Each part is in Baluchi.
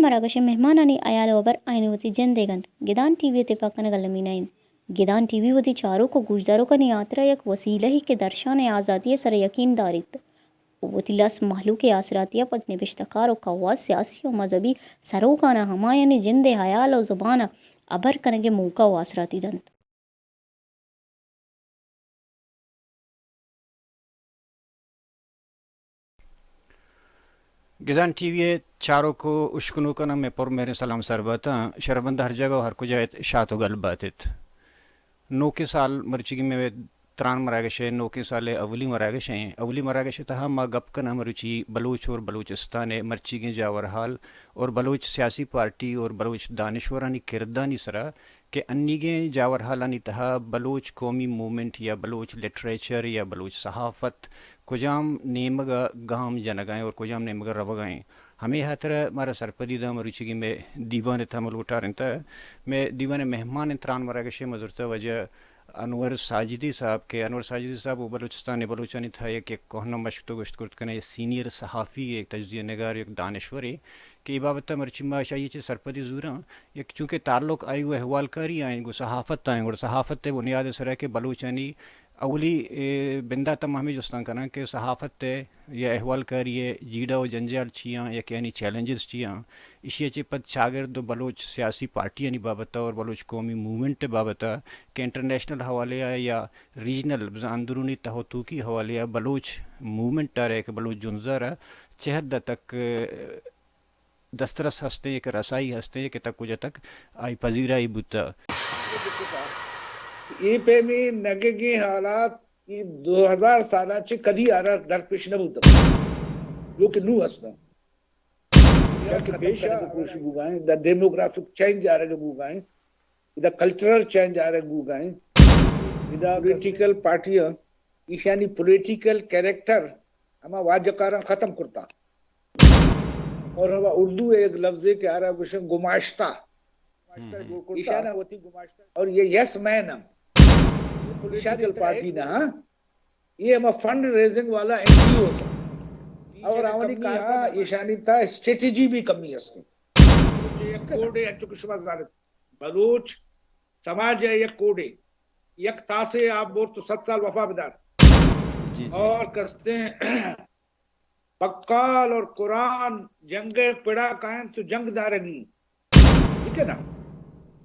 مراگش ءِ مہمانانی ہیال ءُ ہبر آیانی وتی جندے گنت۔ گدان ٹی وی ءِ تپاک کنگ المی نہ انت۔ گدان ٹی وی وتی چاروک ءُ گوشداروکانی ہاترا یک وسیلہ ئے کہ درشان ءِ آزاتی ءِ سرا یقین داریت ءُ وتی لس مہلوک ءِ آسراتی ءَ پد نبشتہ کار ءُ کواس، سیاسی ءُ مذہبی سروکاناں ہمایانی جند ءِ ہیال ءُ زبان ءَ ہبر کنگ ءِ موقع ءُ آسراتی دنت۔ گدان ٹی وی ءِ چاروک ءُ اشکنوکاں مئے پر مہریں سلام سر باتاں۔ شربند ہر جاگہ ءُ ہر کجا ات، شات ءُ گل بات ات۔ نوکیں سال مرچیگیں مئے تران مراگش ءِ نوکیں سال ءِ اولی مراگش ایں۔ اولی مراگش ءِ تہا ما گپ کناں مروچی بلوچ اور بلوچستان ءِ مرچیگیں جاور حال اور بلوچ سیاسی پارٹی اور بلوچ دانشورانی کردانی سرا کہ انیگیں جاور حالانی تہا بلوچ قومی موومنٹ یا بلوچ لٹریچر یا بلوچ صحافت کجام نیمگ ءَ گام جنگ ءَ ایں اور کجام نیمگ ءَ روگ ءَ ایں۔ ہمے ہاترا مارا سرپدی داں مروچیگیں مئے دیوان ءِ تہا ما لوٹارینتہ۔ مئے دیوان ءِ مہمان انت تران مراگش ءِ، ما زرتہ واجہ انور ساجدی صاحب کہ انور ساجدی صاحب ءُ بلوچستان ءِ بلوچانی تہا یک، یک کوہناں مشک تو گوشت کرت کنئے، سینئر صحافی، یک تجزیہ نگار، یک دانشورے کہ اے بابت ءَ مرچی ما شاہی چہ سرپدی زوراں۔ یک چونکہ تعلق آئی گوں احوالکاری آئیں، گوں صحافت آئیں، گڑا صحافت ءِ بنیاد ءِ سرا کہ بلوچانی اولی، اے، بندات ءَ ما ہمے جستاں کناں کہ صحافت ءِ یا احوالکاری ءِ جیڑہ ءُ جنجال چی آں یا کہ آنی چیلنجز چی آں، ایشی ءَ چہ پد چاگرد ءُ بلوچ سیاسی پارٹیانی بابت ءَ اور بلوچ قومی موومنٹ ءِ بابت ءَ کہ انٹرنیشنل حوالے ءَ یا ریجنل بزاں اندرونی تہ ءُ توکی حوالے ءَ بلوچ موومنٹ ءَ را کہ بلوچ جنز ءَ را چہ حد تک دسترس ہستیں کہ رسائی ہستیں کہ تک کجا تک آئی پذیرائی بوتہ۔ اے پیمیں نگگیں حالات اے دو ہزار سالاں چہ کدی آرا درپیش نہ بوتگ، جو کہ نوں ہستاں۔ یا کہ پیش آرگ ءِ کوشش بوگا ایں، دا ڈیموگرافک چینج آرگ ءِ بوگا ایں، ادا کلچرل چینج آرگ ءِ بوگا ایں، ادا پولیٹیکل پارٹیاں ایشانی پولیٹیکل کریکٹر ہما واجکاراں ختم کرتا۔ اور ہما اردو ءِ یک لفظے کہ آرا گوشن گماشتہ، ہم، ہم۔ ایشانا وتی گماشتہ، اور یہ یس مین ہم پولیٹیکل پارٹی نہ ہاں، یہ ہما فنڈ ریزنگ والا این جی اوز ہاں۔ اور آوانی کارکردہ ایشانی تا اسٹریٹجی بھی کمی ہستی۔ یک کوڈے انچو کہ شما زانت، بلوچ سماج ءِ یک کوڈے، یک تاسے آپ بور تو صد سال وفا بدار۔ جی، جی۔ اور کستیں بقال اور قرآن جنگ ءِ پڑا کائیں تو جنگ دارگی، ٹھیک ہے نا؟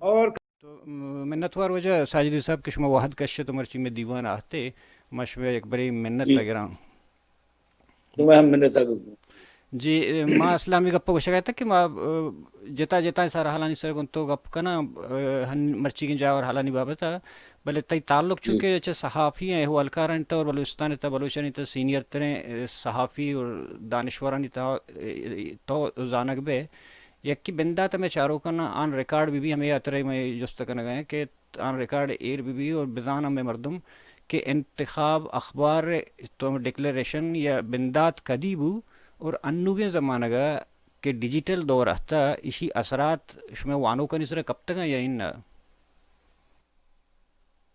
اور تو، م-، منتوار واجہ ساجدی صاحب کہ شما وہد کشت ءُ مرچی مئے دیوان ءَ آہتے، ما شمئے یک برے منت، جی، ءَ گراں۔ شما ہم منت ءَ گوں۔ جی، اے، ما اصل ءَ ہمے گپ ءَ گوشگ ءَ اتاں کہ ما، اے، جتا جتائیں سر حالانی سر گوں تو گپ کناں، اے، ہن مرچیگیں جاور حالانی بابت ءَ، بلے تئی تعلق، جی، چونکہ چہ صحافی ایں، احوالکارانی تہ اور بلوچستان ءِ تہ بلوچانی تہ سینئر تریں، اے، صحافی اور دانشورانی تہ، اے، تو زانگ بئے۔ یکے بندات ءَ مئے چاروکاں آن ریکارڈ بہ بی، ہمے ہاترا مئے جست کنگ ءَ ایں کہ آن ریکارڈ ایر بہ بی اور بزاناں مئے مردم کہ انتخاب اخبار ءِ تو ڈکلیریشن یا بندات کدی بو اور انوگیں زمانگ ءَ کہ ڈیجیٹل دور اہتہ، ایشی اثرات شمئے وانوکانی سرا کپتگاں یا اناں؟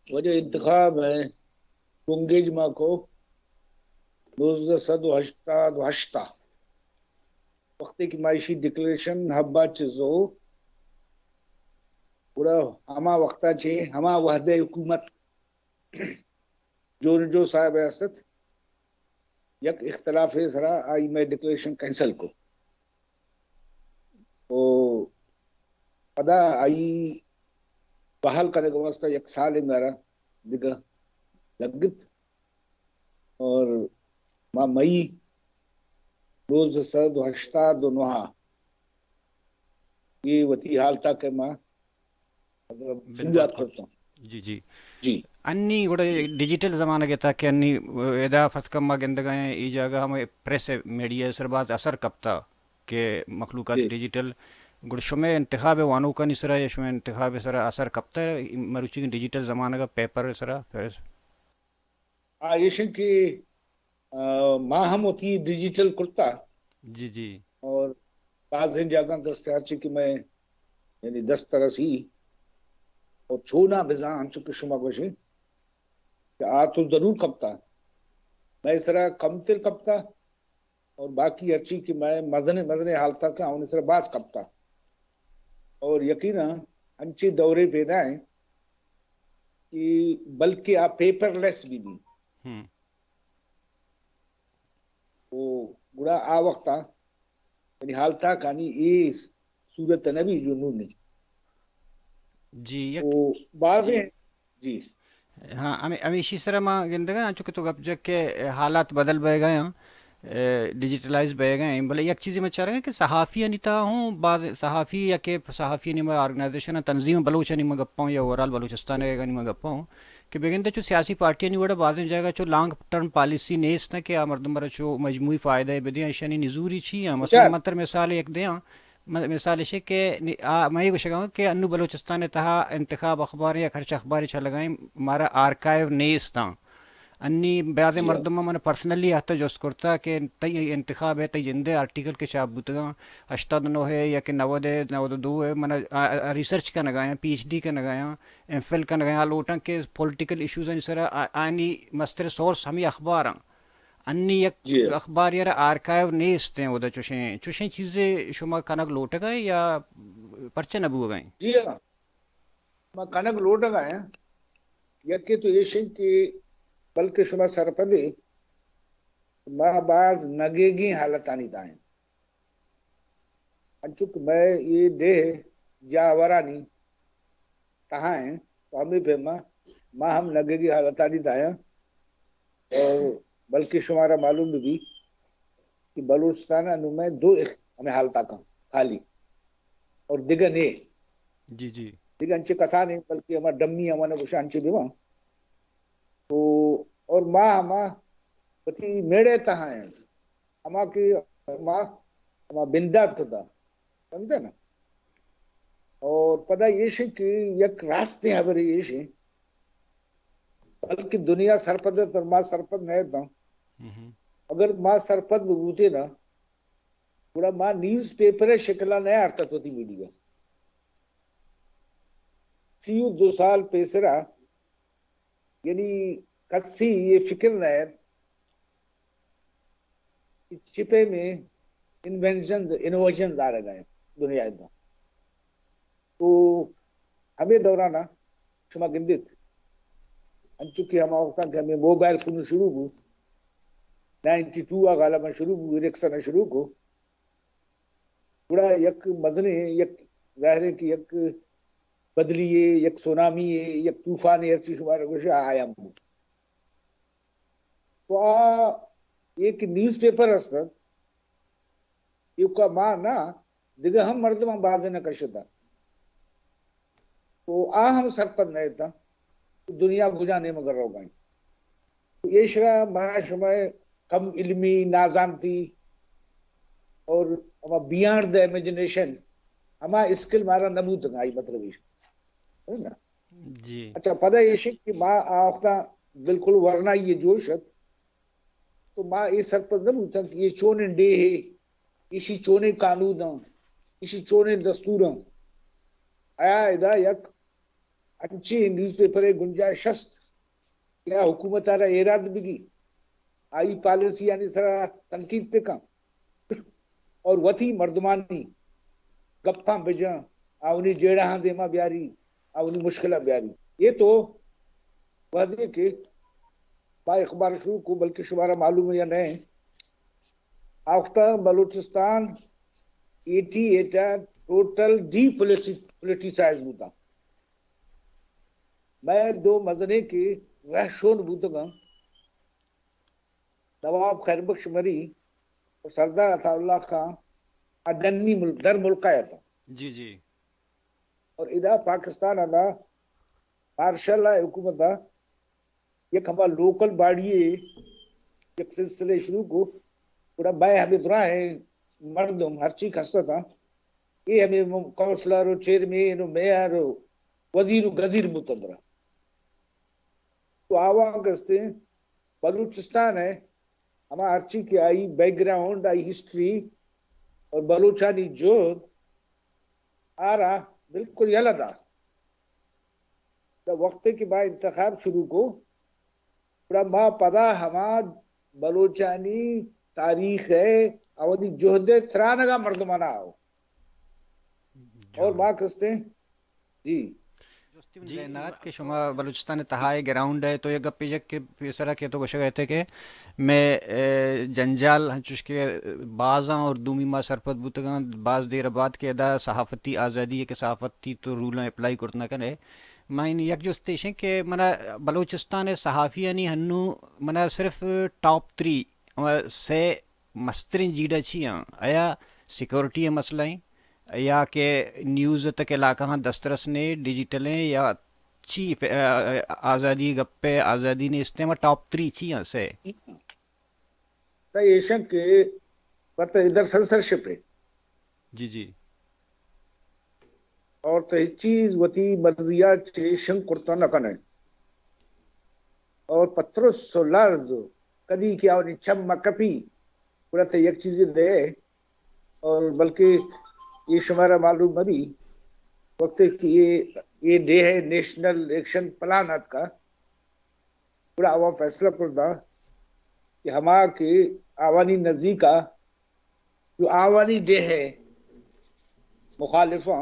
واجہ، انتخاب ءِ بنگیج ما کو نوزدہ سد و ہشتاد و ہشت ءَ، وقتے کہ ما ایشی ڈکلیریشن حبا چہ زو، گڑا ہما وقتا چہ ہما وہد ءِ حکومت جون جو صاحب ءِ است، یک اختلافے سرا آئی مئے ڈکلیریشن کینسل کو۔ او پدا آئی بحال کنگ ءِ واسطہ یک سالے مارا دگہ لگت اور ما مئی نوزدہ سد و ہشتاد و نہ ءَ اے وتی حالتا کہ ما مطلب، بندات شروعات کرت۔ کرتوں۔ جی، جی۔ جی۔ انی گڑا ڈیجیٹل زمانگ ءَ تاکہ انی ادا فرض کن ما گندگ ءَ ایں، اے جاگہ ہمے پریس ءِ میڈیا ءِ سر باز اثر کپتا کہ مخلوقات، جی، ڈیجیٹل، گڑا شمئے انتخاب ءِ وانوکانی سرا یا شمئے انتخاب ءِ سرا اثر کپتا مروچی ڈیجیٹل زمانگ ءَ پیپر ءِ سرا، پریس؟ آ، ایش انت کہ، آ، ما ہم وتی ڈیجیٹل کرتا۔ جی، جی۔ اور بازیں جاگہاں دستیار چی کہ میں، یعنی دست رسی اور چھونا بزاں انچو کہ شما گوشیں کہ آ تو ضرور کپتا۔ میں سرا کم تر کپتا، اور باقی ہرچی کہ مئے مزنیں مزنیں حالتاں کہ آوانی سرا باز کپتا۔ اور یقیناً انچیں دورے پیدا ایں کہ بلکہ آ پیپر لیس بہ بی۔ ہم۔ او گڑا آ وختا یعنی حالتاکانی اے صورت نہ بی جو نوں ایں۔ جی، یک او بازیں، جی۔ ہاں، ہمے-، ہمیشی سرا ما گندگا، انچو کہ تو گپ جت کہ حالات بدل بئیگا آں، اے، ڈیجیٹلائز بئیگا ایں، بلے یک چیزے ما چارگا کہ صحافیانی تہا ہوں، باز صحافی یا کہ صحافیانی ما آرگنائزیشن تنظیم بلوچانی ما گپاں یا اوورآل بلوچستان ءِ ما گپاں کہ بگندے چو سیاسی پارٹیانی وڑا بازیں جاگہ چو لانگ ٹرم پالیسی نیست کہ آ مردم برا چو مجموعی فائدہ بدیاں، ایشانی نزوری چی ایں؟ مثلاً من تر مثال یک دیاں، م-، مثال ایش کہ نی-، آ، من اے گوشگا آں کہ انو بلوچستان ءِ تہا انتخاب اخبار یا ہرچ اخبارے چلگا ایں، مارا آرکائیو نیست آں۔ انی بعض مردم من پرسنلی حتی جست کرتا کہ تئی انتخاب ءِ، تئی جند ءِ آرٹیکل کہ چاپ بوتگاں، ہشتاد نو ءِ یا کہ نود ءِ، نود و دو ءِ، من آ، آ، ریسرچ کنگا آں، پی ایچ ڈی کنگا آں، ایم فل کنگا آں، آ لوٹاں کہ پولیٹیکل ایشوزانی سرا آ-، آنی مستر سورس ہمے اخباراں۔ انی یک جی۔ اخبارے ءَ را آرکائیو نیست ایں، اودا چوشیں، چوشیں چیزے شما کنگ لوٹگا یا پرچہ نہ بوگا ایں؟ جی ہاں، ما کنگ لوٹگا ایں۔ یکے تو ایش ایں کہ بلکہ شما سرپدے ما باز نگیگیں حالتانی تہا ایں۔ انچو کہ مئے اے ڈیہہ جاورانی تہا ایں، تو ہمے پیما ما ہم نگیگی حالتانی تہا ایں۔ اور بلکہ شمارا معلوم بہ بی کہ بلوچستان ءَ نوں مئے دو اخ-، ہمے حالتاکاں خالی اور دگہ نے۔ جی، جی۔ دگہ انچے کسانے، بلکہ ہما ڈمی ہمانا گوشاں انچے بہ باں۔ تو اور ما ہما وتی میڑے تہا ایں۔ ہما کہ ما ہما بندات کتا، سمجھا نا؟ اور پدا ایش ایں کہ یک راستیں ہبرے ایش ایں، بلکہ دنیا سرپد ات پر ما سرپد نہ اتاں۔ ہم۔ اگر ما سرپد بہ بوتیں نا، گڑا ما نیوز پیپر ءِ شکل ءَ نہ آرتت وتی میڈیا۔ سی و دو سال پیسرا یعنی کسی اے فکر نہ ات کہ چہ پیمیں انوینشنز، انوویشنز آرگا انت دنیا ءِ تہا۔ تو ہمے دورانا شما گندیت، انچو کہ ہما وقتا کہ ہمے موبائل فون شروع بو، نائنٹی ٹو ءَ غالباً شروع بو، ایرکسن ءَ شروع کو، گڑا یک مزنیں، یک ظاہر ہے کہ یک بدلی یے، یک سونامی یے، یک طوفانے، ہرچی شمارا گوشے، آ آیاں بوت۔ تو آ یک نیوز پیپر است ات، ایوکا ما نہ، دگہ ہم مردماں بازیں نہ کشتہ۔ تو آ ہم سرپد نہ اتاں کہ دنیا کجا نیمگ ءَ روگا انت۔ تو ایشرا ما شما کم علمی، نازانتی اور ہما بیانڈ دا امیجنیشن، ہما اسکل مارا نہ بوتگ، آئی مطلب ایش۔ ہے نا؟ جی۔ اچھا، پدا ایش کہ ما آ وختا بالکل ورنائی جوش ات، تو ما اے سرپد نہ بوتاں کہ اے چونیں ڈیہے، ایشی چونیں قانوداں، ایشی چونیں دستوراں۔ آیا ادا یک انچیں نیوز پیپرے گنجائش است کہ آ حکومت ءَ را ایراد بگی، آئی پالیسیانی سرا تنقید بکن اور وتی مردمانی گپاں بجن، آوانی جیڑہاں دیما بیاری، آوانی مشکلاں بیاری۔ اے تو وہدے کہ ما اخبار شروع کو، بلکہ شمارا معلوم ہے یا نہیں، آ وختا بلوچستان ایٹی ایٹ ءَ ٹوٹل ڈی پولیسی-، پولیٹیسائز بوتا۔ مئے دو مزنیں کہ رہشون بوتگاں، نواب خیر بخش مری اور سردار عطا اللہ خان، آ ڈنی مل-، در ملکا اتاں۔ جی، جی۔ اور ادا پاکستان ادا مارشل ءِ حکومت ءَ یک ہما لوکل باڈی ءِ یک سلسلے شروع کو، گڑا بئے ہمے دراہیں مردم ہرچی کست اتاں، اے ہمے م-، کونسلر و چیئرمین و میئر و وزیر و گزیر بوتاں درا۔ تو آواں کستیں بلوچستان ءِ ہما ہرچی کہ آئی بیک گراؤنڈ، آئی ہسٹری اور بلوچانی جہد آرا بالکل یلہ دات۔ دا وقتے کہ ما انتخاب شروع کو، گڑا ما پدا ہما بلوچانی تاریخ ءِ، آوانی جہد ءِ ترانگ ءَ مردماں آؤ۔ اور ما کستیں، جی۔ جستی من جی۔ ذہن ءَ ات کہ شما بلوچستان ءِ تہا ءِ گراؤنڈ ءَ، تو یک گپے یک کہ پیسرا کہ تو گوشگ ءَ ات کہ مئے، اے، جنجال انچوش کہ بازاں اور دومی ما سرپد بوتگاں، باز دیر بعد کہ ادا صحافتی آزادی ہے کہ صحافتی تو رولاں اپلائی کرت نہ کنے۔ من یک جست ایش کہ منا بلوچستان ءِ صحافیانی ہنو منا صرف ٹاپ تھری، سے مستریں جیڑہ چی آں؟ آیا سیکورٹی ءِ مسئلہ ایں؟ یا کہ نیوز تک علاقہ ہاں دسترس نے، ڈیجیٹل ایں یا چی ف-، آ-، آ-، آزادی گپ ءِ، آزادی نیست ایں، ما ٹاپ تھری چی آں سے؟ تئی ایشن کہ پتہ ادھر سنسرشپ ہے۔ جی، جی۔ اور تو ہچ چیز وتی مرضی ءَ چہ شنگ کرتا نہ کنے۔ اور پہ ترس و لرز کدی کہ آوانی چم مہ کپی، گڑا تو یک چیزے دے۔ اور بلکہ یہ شمارا معلوم مہ بی، وقتے کہ یہ، یہ ڈیہہ نیشنل ایکشن پلان آتکا، گڑا آواں فیصلہ کرتا کہ ہما کہ آوانی نزیکا جو آوانی ڈیہہ ءِ مخالفاں،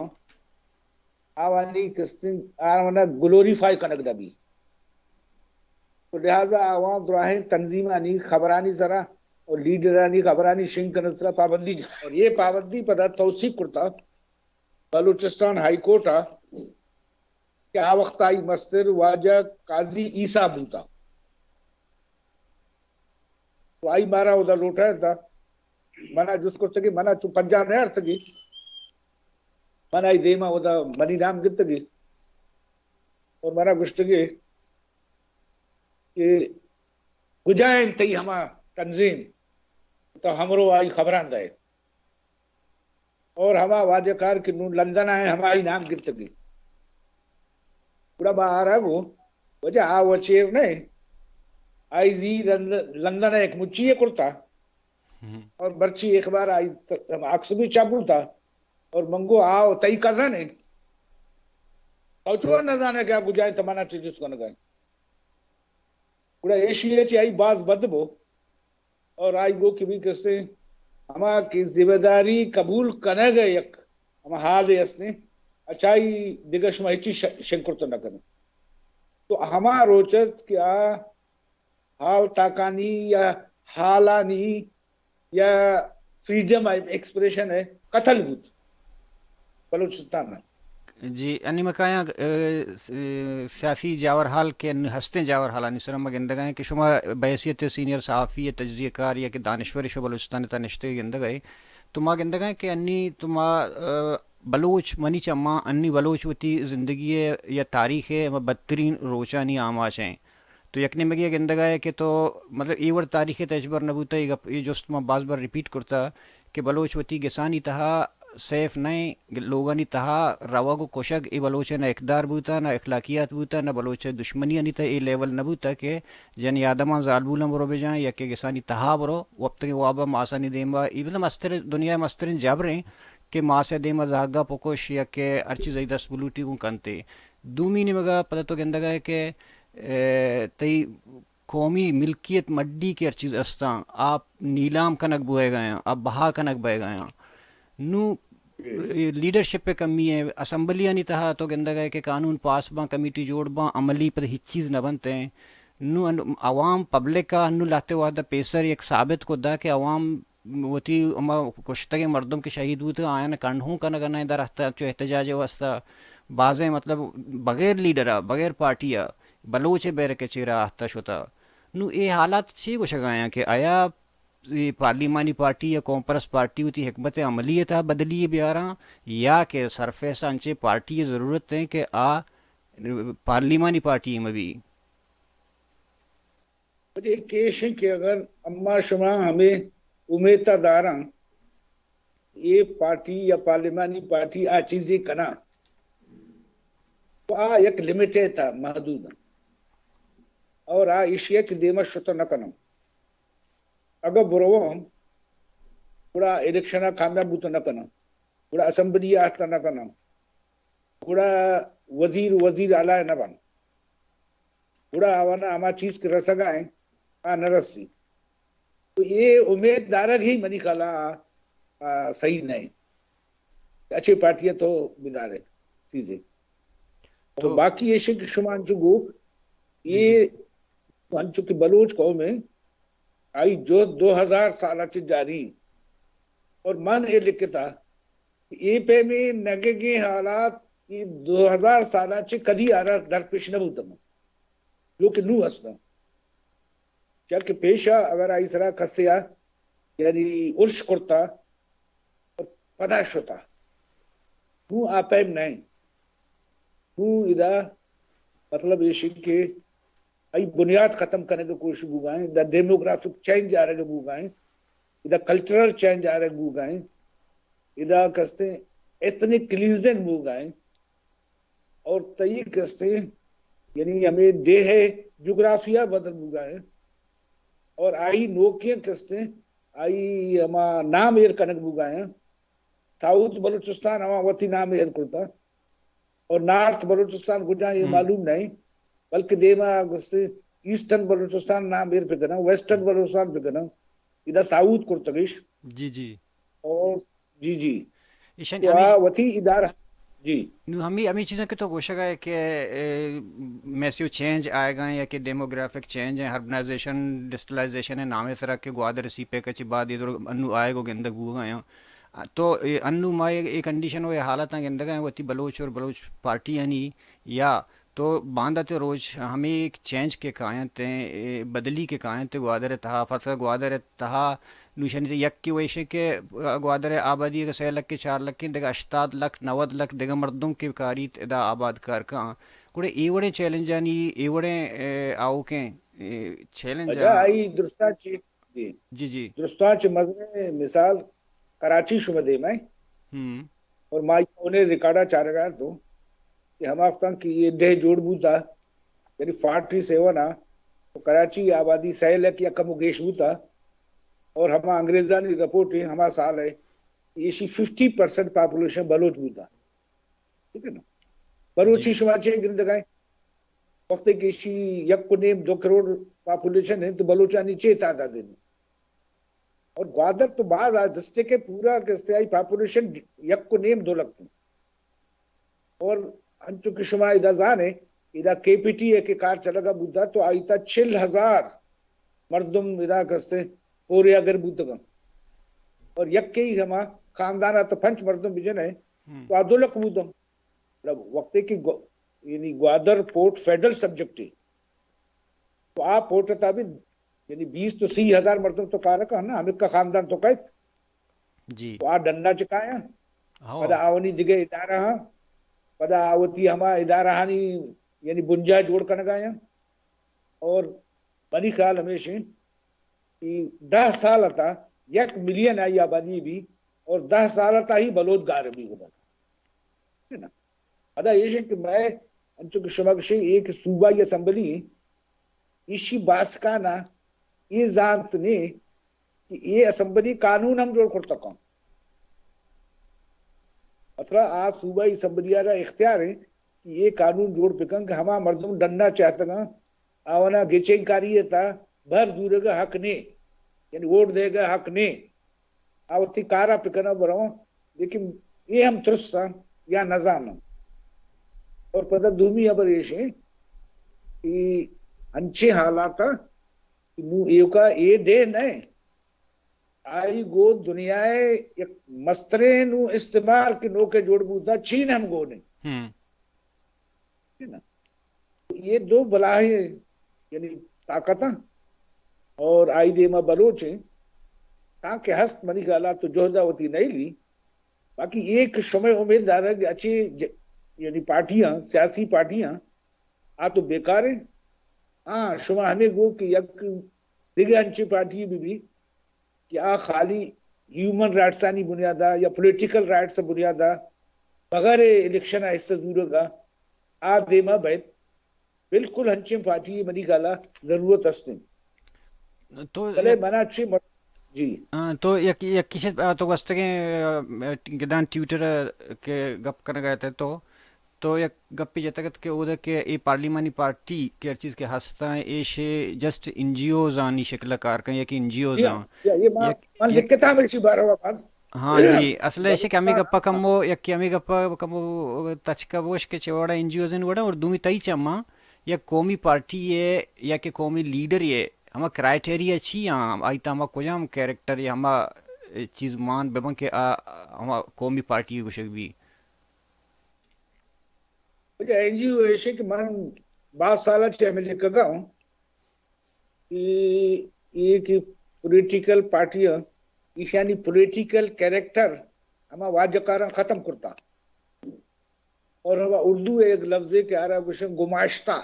آوانی کستیں، آوانا گلوریفائی کنگ نہ بی۔ تو لہذا آواں دراہیں تنظیمانی خبرانی سرا اور لیڈرانی خبرانی شنگ کنگ سرا پابندی جت۔ اور یہ پابندی پدا توثیق کرتا بلوچستان ہائی کورٹ ءَ کہ آ وقت آئی مستر واجہ قاضی عیسیٰ بوتا۔ تو آئی مارا اودا لوٹائینتا، منا جست کرتگی، منا چو پنجاب نہ آرتگی، منا آئی دیما اودا منی نام گتگی اور منا گوشتگی کہ کجا انت تئی ہما تنظیم، تو ہمرو آئی خبران دے۔ اور ہما واجہ کار کہ نوں لندن ءَ ایں، ہمائی نام گرتگی۔ گڑا ما آرا گوں، واجہ آ و چیر نہ، آئی زی لند-، لندن ءَ یک مچی ءَ کرتا۔ ہم۔ اور مرچی اخبار آئی ت-، عکس بھی چاپ بوتا۔ اور منگو آ و تئی کزن ہے۔ تو چو نہ زانے کہ آ کجا ہے، تمنا چیز اس کو نہ گئے۔ گڑا ایشی ءَ چہ آئی باز بد بو۔ اور آئی گو کہ بھی کسے ہما کہ ذمہ داری قبول کنگ ءَ یک ہما حالے استیں، اچائی دگہ شما ہچی ش-، شنگ کرت نہ کنو۔ تو ہما روچ ات کہ آ حال تاکانی یا حالانی یا فریڈم آف ایکسپریشن ءِ قتل بوت بلوچستان ءَ۔ جی، انی ما کایاں، اے، س-، سیاسی جاور حال کہ ان ہستیں جاور حالانی سر ما گندگا ہیں کہ شما بحیثیت سینئر صحافی یا تجزیہ کار یا کہ دانشور شو بلوچستان تا نشتے گندگا ہے، تو ما گندگا ہیں کہ انی تو ما، اے، بلوچ منی چما انی بلوچ وتی زندگی ءِ یا تاریخ ءِ ہما بدترین روچانی آماچ ہیں۔ تو یک نیمگے ءَ گندگ ءَ ئے کہ تو، مطلب، اے وڑ تاریخ ءِ تہ ہچبر نہ بوتہ، اے گپ، اے جست ما باز بار ریپیٹ کرتہ کہ بلوچ وتی گسانی تہا سیف نہ ایں، لوگانی تہا روگ و کشگ اے بلوچ ءِ نہ اقدار بوتہ، نہ اخلاقیات بوتہ، نہ بلوچ ءِ دشمنیانی تہ اے لیول نہ بوتہ کہ جنی آدماں زالبولاں برو بجاں یا کہ گسانی تہا برو، وپتگیں واب ءَ ماسانی دیما، اے مطلب مستر، دنیا ءِ مستریں جبر ایں کہ ماس ءِ دیما زہگ ءَ پکش یا کہ ہر چیز ءِ دست بلوٹی گوں کنتے۔ دومی نیمگا پدا تو گندگا ئے کہ، اے، تئی قومی ملکیت مڈی کہ ہر چیز استاں، آ نیلام کنگ بوئیگایاں، آ بہا کنگ بئیگایاں۔ نوں، اے، لیڈرشپ ءِ کمی ایں، اسمبلیانی تہا تو گندگا ئے کہ قانون پاس باں، کمیٹی جوڑ باں، عملی پدا ہچ چیز نہ بنت ایں۔ نوں ان-، عوام پبلک ءَ انوں لہتے وہد ءَ پیسر یک ثابت کو دا کہ عوام وتی ہما کشتگیں مردم کہ شہید بوتگ، آیان کنڈ ہوں کنگ ءَ نہ ایں، در احت-، چو احتجاج ءِ واسطہ بازیں، مطلب، بغیر لیڈر ءَ، بغیر پارٹی ءَ، بلوچ ءِ بیرک ءِ چیرا اہتہ شتہ۔ نوں اے حالات چی گوشگ ءَ آیاں کہ آیا اے پارلیمانی پارٹی یا قوم پرست پارٹی وتی حکمت عملی ءِ تہا بدلی ءَ بیاراں یا کہ سرفیس ءَ انچیں پارٹی ءِ ضرورت ایں کہ آ پارلیمانی پارٹی مہ بی؟ وجہ ایش ایں کہ اگر اما شما ہمے امیت ءَ داراں، اے پارٹی یا پارلیمانی پارٹی آ چیزے کناں، تو آ یک لمٹ ءِ تہا محدود ایں۔ اور آ ایشی ءَ چہ دیما شت نہ کناں۔ اگاں برواں، گڑا الیکشن ءَ کامیاب بوت نہ کناں، گڑا اسمبلی ءَ اہتہ نہ کناں، گڑا وزیر، وزیر اعلی نہ بنت۔ گڑا آوانا ہما چیز کہ رسگا ایں، آ نہ رسی۔ تو یہ امید دارگ ہی منی خیالا، آ، صحیح نہیں۔ اچھے پارٹی تو بدارے چیزیں۔ تو باقی ایشیں کہ شما انچو گوک، جی، یہ جی۔ انچو کہ بلوچ قوم ہے، آئی جو دو ہزار سال چ جاری، اور من اے لکھتا کہ اے پیمیں نگگیں حالات یہ دو ہزار سال چ کدی آرا درپیش نہ بوتگ، جو کہ نو ہستاں۔ چیا کہ پیشا اگر آئی سرا کسے آ، یعنی ارش کرتا اور پدا شتا، نو آ پیم نہیں۔ نو ادا مطلب ایشی کہ آئی بنیاد ختم کنگ ءِ کوشش بوگا ایں، ادا ڈیموگرافک چینج آرگ بوگا ایں، ادا کلچرل چینج آرگ بوگا ایں، ادا کستیں ایتھنک کلیئنزنگ بوگا ایں، اور تئی کستیں یعنی ہمیں ڈیہہ جغرافیہ بدل بوگا ایں، اور آئی نوکیں کستیں آئی ہما نام ایر کنگ بوگا ایں۔ ساؤتھ بلوچستان ہما وتی نام ایر کرتا، اور نارتھ بلوچستان کجا یہ ہم۔ معلوم نہیں، بلکہ دیما گوستے ایسٹرن بلوچستان نام ایر پہ کناں، ویسٹرن بلوچستان پہ کناں، ادا ساؤتھ کرتگش۔ جی، جی۔ اور جی، جی۔ ایشان تو یعنی آ وتی ادارہ، جی۔ نو ہمی، ہمی چیزاں کہ تو گوشگا ہے کہ، اے، میسیو چینج آئے گا یا کہ ڈیموگرافک چینج ہے، ہربنائزیشن، ڈسٹلائزیشن ہے نامے سرا کہ گوادر سی پیک چی بعد ادھر انو آئے گو گندگ بوگا ہیں۔ تو اے انو ما اے، اے کنڈیشن و اے حالتاں گندگا ہیں وتی بلوچ اور بلوچ پارٹیانی یا تو باندات روچ ہمیں ایک چینج کے کائنت ہیں، اے بدلی کے کائنت ہیں گوادر تہا، فرض کر گوادر تہا نوشانی تے یک کی ویشے کہ گوادر آبادی اگر سہ لکھ کے چار لکھ کے دگہ ہشتاد لکھ نود لکھ دگہ مردم کے کاریت ادا آباد کار کاں۔ گڑے اے وڑیں چیلنجانی، اے وڑیں، اے، آؤکیں، اے، چیلنج اجا آ۔ آئی درستا چی جی۔ جی، جی۔ درستاں چہ مزنیں مثال کراچی شمئے دیما ایں۔ ہم۔ اور ما اونے ریکارڈا چارگا تو کہ ہما وقتاں کہ یہ ڈیہہ جوڑ بوتا، یعنی فورٹی سیون آ، تو کراچی آبادی سہ لکھ یا کمو گیش بوتا، اور ہما انگریزانی رپورٹ ایں ہما سال ہے، ایشی ففٹی پرسنٹ پاپولیشن بلوچ بوتا۔ ٹھیک ہے نا؟ بلوچی جی۔ شما چے گندگا ایں؟ وقتے کہ ایشی یک و نیم دو کروڑ پاپولیشن ہے تو بلوچانی چے تعداد ہے؟ اور گوادر تو باز آ ڈسٹرکٹ ہے، پورا کستیائی پاپولیشن یک و نیم دو لکھ ہے۔ اور انچو کہ شما ادا زانے، ادا کے پی ٹی اے کہ کار چلگا بوتا تو آئی تا چل ہزار مردم ادا کستے پورے اگر بوتگا۔ اور یکے ہی ہما خاندان تا پنچ مردم بجنے، ہم۔ تو آ دو لکھ بوتگا۔ مطلب، وقتے کہ گو-، یعنی گوادر پورٹ فیڈرل سبجیکٹ ہے، تو آ پورٹ تا بھی یعنی بیس تو سی ہزار مردم تو کار کن نا، ہمیں کا خاندان تو کہت۔ جی۔ تو آ ڈنڈا چکایا۔ ہاں۔ پدا آونی دگہ ادارہ ہاں، پدا آوتی ہما ادارہ ہانی یعنی بنجا جوڑ کنگایا۔ اور منی خیال ہمیشہ کہ دہ سال تا یک ملین آئی آبادی بھی، اور دہ سال تا ہی بلوچ گار بھی ہوتا۔ ہے نا؟ ادا ایش کہ میں انچو کہ شما گشے ایک صوبائی اسمبلی ہیں، ایشی باسکانا یہ زانت نے کہ یہ اسمبلی قانون ہم جوڑ کرتا کن۔ مطلب آ صوبائی اسمبلی آرا اختیار ہے کہ یہ قانون جوڑ پکن کہ ہما مردم ڈنڈا چاہتگاں آوانا گچین کاری تا بھر دورگا حق نے، یعنی ووٹ دیگا حق نے۔ آ وتی کارا پہ کناں برواں، لیکن اے ہم ترساں یا نزاناں۔ اور پدا دومی ہبر ایش ہے کہ انچیں حالاتاں کہ نوں ایوکا اے ڈیہہ نئے، آئی گو دنیا ءِ یک مستریں نوں استعمار کہ نوکے جوڑ بوتا، چین ہم گون انت۔ ہم۔ ہے نا؟ تو یہ دو بلاہیں یعنی طاقتاں اور آئی دیما بلوچ ہیں، تاکہ ہست منی خیالا تو جہدا وتی نہیں لی۔ باقی ایک شمئے امید دارگ کہ اچھی ج-، یعنی پارٹیاں، سیاسی پارٹیاں، آ تو بیکار ہیں۔ ہاں، شما ہمیں گو کہ یک دگہ انچیں پارٹی بھی بھی کہ آ خالی ہیومن رائٹسانی بنیادا یا پولیٹیکل رائٹس بنیادا بغیر الیکشن ءَ حصہ زورگا آ دیما بئیت۔ بالکل ہنچیں پارٹی منی خیالا ضرورت است انت۔ تو بلے یک منا چی مر-، جی۔ آ، تو یک، یک کشت، آ، تو گوستگیں، آ، گدان ٹویٹر کہ گپ کنگا ات تو تو یک گپے جتگ ات کہ اودا کہ اے پارلیمانی پارٹی کہ ہر چیز کہ ہستاں، ایشے جسٹ این جی اوز آنی شکل ءَ کار کن، یک این جی اوز آں۔ یا، یا، یہ ما، یک، من یک لکھتا ہم اسی بارے میں بات۔ ہاں جی، اصل ایشے کہ ہمیں گپا کمو، یک کہ ہمیں گپا کمو تچکا بوش کہ چہ وڑا این جی اوز ان وڑا، اور دومی تئی چما یک قومی پارٹی ہے یا کہ قومی لیڈر ہے، ہما کرائٹیریا چی آں، آئی تا ہما کجام کریکٹر یا ہما چیز مان ببن کہ آ ہما قومی پارٹی گوشگ بی؟ اچھا، این جی او ایشی کہ من باز سال چہ ہمیں لکھگا ہوں کہ یہ کہ پولیٹیکل پارٹیاں، ایشانی پولیٹیکل کریکٹر ہما واجہ کاراں ختم کرتا۔ اور ہما اردو ءَ یک لفظے کہ آرا گوشن گماشتہ،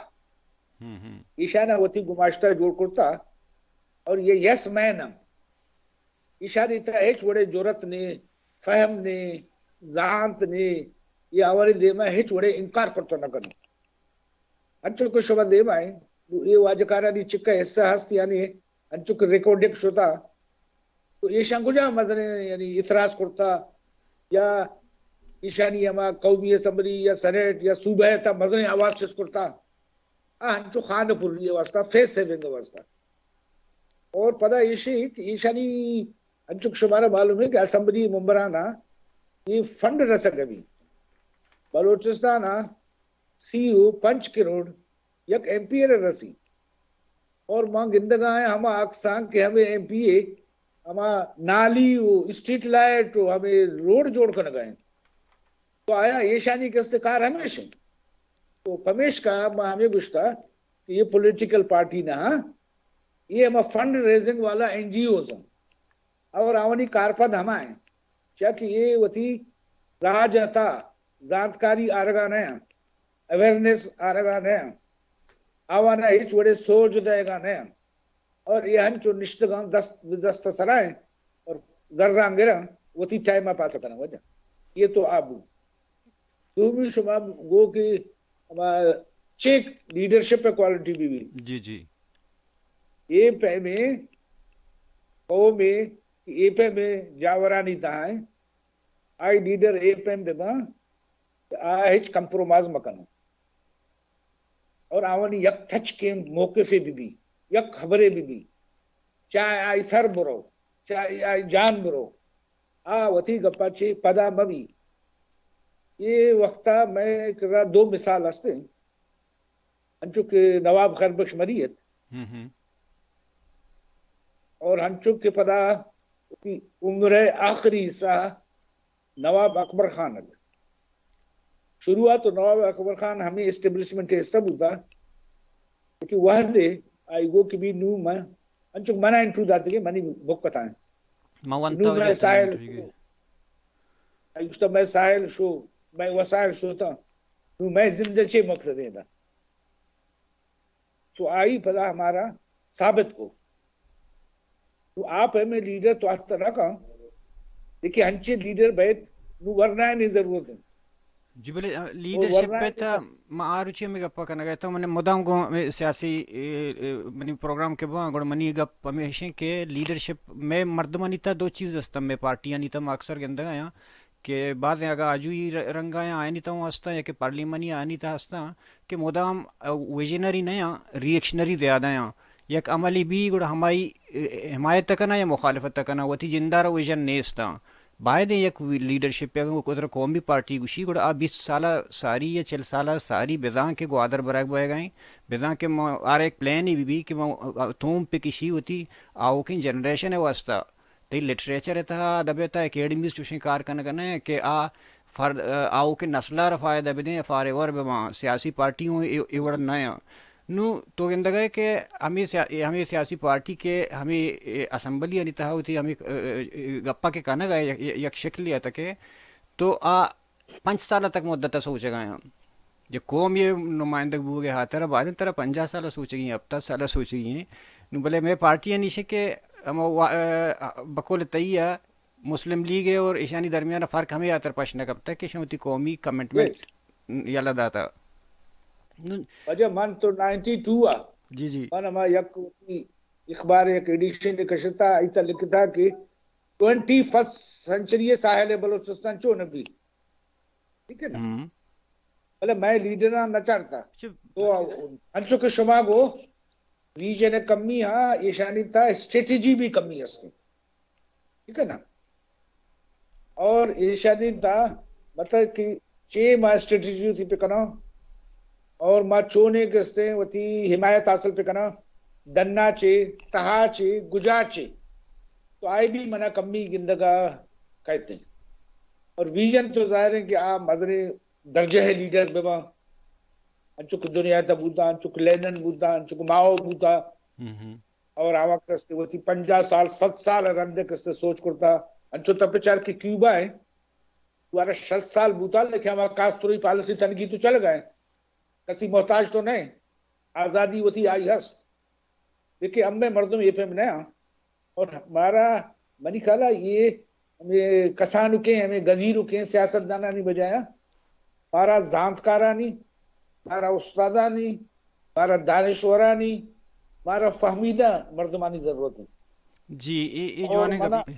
ہم، ہم۔ ایشانا وتی گماشتہ جوڑ کرتا۔ اور یہ یس مین ہم، ایشانی تہا ہچ وڑے جرت نے، فہم نے، زانت نے، یہ آوانی دیما ہچ وڑے انکار کرتا نہ کنو۔ انچو کہ شما دیما ہیں، نو اے واجکارانی چکا حصہ ہست، یعنی انچو کہ ریکارڈک شتا، تو ایشان کجا مزنیں، یعنی اعتراض کرتا، یا ایشانی ہما قومی اسمبلی یا سینیٹ یا صوبہ تا مزنیں آواز چست کرتا، آ انچو خانہ پری واسطہ، فیس سیونگ واسطہ۔ اور پدا ایشی کہ ایشانی انچو کہ شمارا معلوم ہے کہ اسمبلی ممبرانا یہ فنڈ رسگ ابھی بلوچستان سی و پنچ کروڑ یک ایم پی اے رسی۔ اور ما گندگا ہیں ہما اکساں کہ ہمیں ایم پی اے ہما نالی و اسٹریٹ لائٹ و ہمیں روڈ جوڑ کنگا ہیں۔ تو آیا ایشانی کس کار ہمیش ہیں؟ تو پمیشکا ما ہمیں گوشتا کہ یہ پولیٹیکل پارٹی نہ، یہ ہما فنڈ ریزنگ والا این جی اوز ہیں۔ اور آوانی کارپد ہما ہیں، چیا کہ یہ وتی راج تا زانتکاری آرگا نہ ہیں، اویئرنیس آرگا نہ ہیں، آوانا ہچ وڑے سوج دئیگا نہ ہیں۔ اور یہ ہنچو نشتگاں دست، دست سرا ہیں اور زراں گراں وتی ٹائم پاس کناں وجہ۔ یہ تو آبو۔ دومی شما گو کہ ہما چیک لیڈرشپ کوالٹی بھی بھی۔ جی، جی۔ اے پیمیں قومے کہ اے پیمیں جاورانی تہا ہیں، آئی لیڈر اے پیم بہ باں کہ آ ہچ کمپرومائز مہ کناں۔ اور آوانی یک تچکیں موقفے بہ بی، یک خبرے بہ بی، چاہے آئی سر برو، چاہے آئی جان برو، آ وتی گپا چے پدا مہ بی۔ اے وختا مئے کرا دو مثال ہستیں، انچو کہ نواب خیر بخش مری ات، ہم، ہم۔ اور انچو کہ پدا وتی عمر آخری حصہ نواب اکبر خان ات۔ شروعات و نواب اکبر خان ہمیں اسٹیبلشمنٹ حصہ بوتا، کہ وہدے آئی گو کہ بھی نو من، انچو منا انٹرویو داتے کہ منی بک کتائیں۔ ما ونتا نو میں ساحل، آئی گوشتا میں ساحل شو، میں وسائل شو تا، نو میں زندہ چے مقصد ہے دا۔ تو آئی پدا ہمارا ثابت کو۔ تو آپ ہمیں لیڈر تو آتا نہ کن، لیکن ہنچے لیڈر بیت، نو ورنائے نہیں ضرورت ہے۔ جی بلے، آ، لیڈرشپ ورنائے بیت، ما آ روچی ہمیں گپا کنگا تو من مدام گوں ہمیں سیاسی، اے، اے، منی پروگرام کے بواں، گڑا منی گپ ہمیں ہشیں کہ لیڈرشپ میں مردمانی تا دو چیز ہستن، میں پارٹیانی تا ما اکثر گندگا آیاں کہ بعض اگاں آجوئی ر-، رنگا آیاں آیانی تا ہوں ہستاں یا کہ پارلیمانی آیانی تا ہستاں کہ مدام، آ، ویژنری نہ آں، ری ایکشنری زیادہ آں۔ یک عملی بی گڑا ہمائی، اے، حمایت کناں یا مخالفت کناں، وتی جندارا ویژن نیستاں۔ باید ایں یک وی-، لیڈرشپ اگاں قدر قومی پارٹی گوشی گڑا آ بیست سالہ ساری یا چل سالہ ساری بزاں کہ گوادر برگ بئیگا ایں، بزاں کہ ما آرا یک پلان بی بی کہ ما، آ، توم پہ کشی وتی آوکیں جنریشن واسطہ۔ تئی لٹریچر ءِ تہا، ادب ءِ تہا، اکیڈمیز چوشیں کار کنگ ءَ نہ انت کہ آ فرد، آؤکیں نسل ءَ را فائدہ بدیں، فار ایور بہ باں۔ سیاسی پارٹی ہوں اے، اے وڑ نہ انت۔ نوں تو گندگ ءَ کہ ہمے سیا-، ہمے سیاسی پارٹی کہ ہمے، اے، اسمبلی آنی تہا وتی ہمے، اے، اے، گپا کہ کنگ ءَ یک، یک شکلے ءَ تک تو آ پنچ سال تک مدت ءَ سوچگ ءَ آں۔ یک قوم ءِ نمائندگ بوگ ءِ ہاترا بائدیں ترا پنجاہ سال ءَ سوچگی ایں، ہپتاد سال ءَ سوچگی ایں۔ نوں بلے مئے پارٹی ءَ نیشے کہ ہما وا-، ا، بقول تئی ءَ مسلم لیگ ءَ اور ایشانی درمیان ءَ فرق ہمے ہاتر پش نہ کپتگ کہ ایشاں وتی قومی کمٹمنٹ یلہ داتا۔ نوں واجہ من تو نائنٹی ٹو ءَ، جی، جی۔ من ہما یک وتی اخبار ءِ یک ایڈیشن کشتا، ایتا لکھتا کہ ٹوئنٹی فرسٹ سنچری ءِ ساحل بلوچستان چون بی۔ ٹھیک ہے نا؟ ہم۔ بلے مئے لیڈراں نہ چارتا۔ تو انچو کہ شما گو، ویژن کمی ہاں، ایشانی تا اسٹریٹجی بھی کمی ہستی۔ ٹھیک ہے نا؟ اور ایشانی تا مطلب کہ چے ما اسٹریٹجی تھی پہ کناں اور ما چونے کستے وتی حمایت حاصل پہ کناں، ڈنا چے، تہا چے، گجا چے، تو آئی بھی منا کمی گندگا کہتے ہیں۔ اور ویژن تو ظاہر ہے کہ آ مزنیں درجہ ہے لیڈر بباں، انچو کہ دنیا تا بوتا، انچو کہ لینن بوتا، انچو کہ ماؤ بوتا۔ اور آ وقت استے وتی پنجاہ سال، صد سال رندے کستے سوچ کرتا۔ انچو تپ چار کہ کیوبا ہے، دوارا شصت سال بوتا، لیکن ہما کاستروئی پالیسی تنگی تو چل گئے، کسی محتاج تو نہیں، آزادی وتی آئی ہست۔ لیکن ہمیں مردم یہ پیم نہ آں۔ اور مارا، منی خیالا یہ ہمیں کسانکیں، ہمیں گزیرکیں سیاست دانانی بجایا مارا زانتکارانی، مارا استادانی، مارا دانشورانی، مارا فہمیدہ مردمانی ضرورت ہے۔ جی، اے، اے اور جوانیں منا گپ۔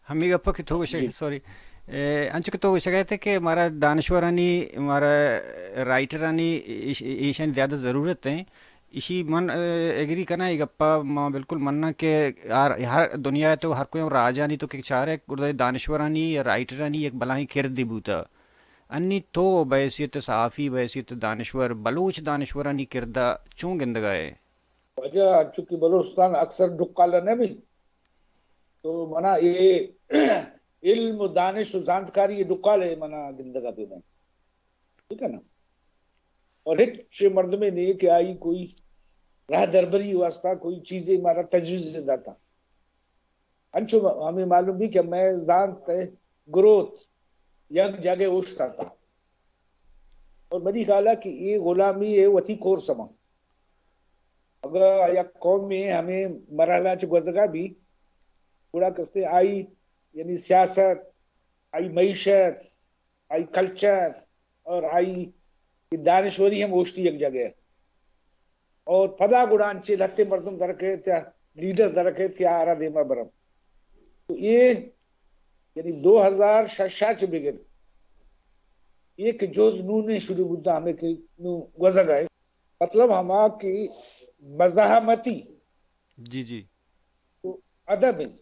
ہمیں گپ کہ تو گوشگ، جی۔ سوری۔ اے، انچو کہ تو گوشگ ات کہ مارا دانشورانی، مارا رائٹرانی ایش-، ایشانی زیادہ ضرورت ہیں۔ ایشی من، اے، ایگری کناں، اے گپا ما بالکل مناں کہ ہر، ہر دنیا تو ہر کوئی راجانی تو کہ چارے گڑا دانشورانی یا رائٹرانی یک بلاہیں کردے بوتا۔ انی تو بحیثیت صحافی، بحیثیت دانشور، بلوچ دانشورانی کردہ چون گندگا ہے؟ واجہ، انچو کہ بلوچستان اکثر ڈکال نہ بی، تو منا اے علم و دانش و زانتکاری ڈکال ہے منا گندگا پہ میں۔ ٹھیک ہے نا؟ اور ہچ مردمے نہیں کہ آئی کوئی راہ دربری واسطہ کوئی چیزیں مارا تجویز داتا۔ انچو ہمیں معلوم بھی کہ میں زانت گروت یک جگہ اوشتاتا۔ اور منی خیال ہے کہ یہ غلامی ہے وتی کور سما۔ اگر یک قوم میں ہمیں مرحلہ چ گزگا بھی، گڑا کستے آئی، یعنی سیاست، آئی معیشت، آئی کلچر اور آئی دانشوری ہم اوشتی یک جگہ۔ اور پدا گڑا انچے لہتے مردم درکیت یا لیڈر درکیت کہ آرا دیما برم۔ تو یہ یعنی دو ہزار شش چ بگر یہ کہ جہد نوں نے شروع بوتا، ہمیں کہ نوں گوزگ آئے۔ مطلب ہما کہ مزاحمتی جی، جی۔ تو ادب انت۔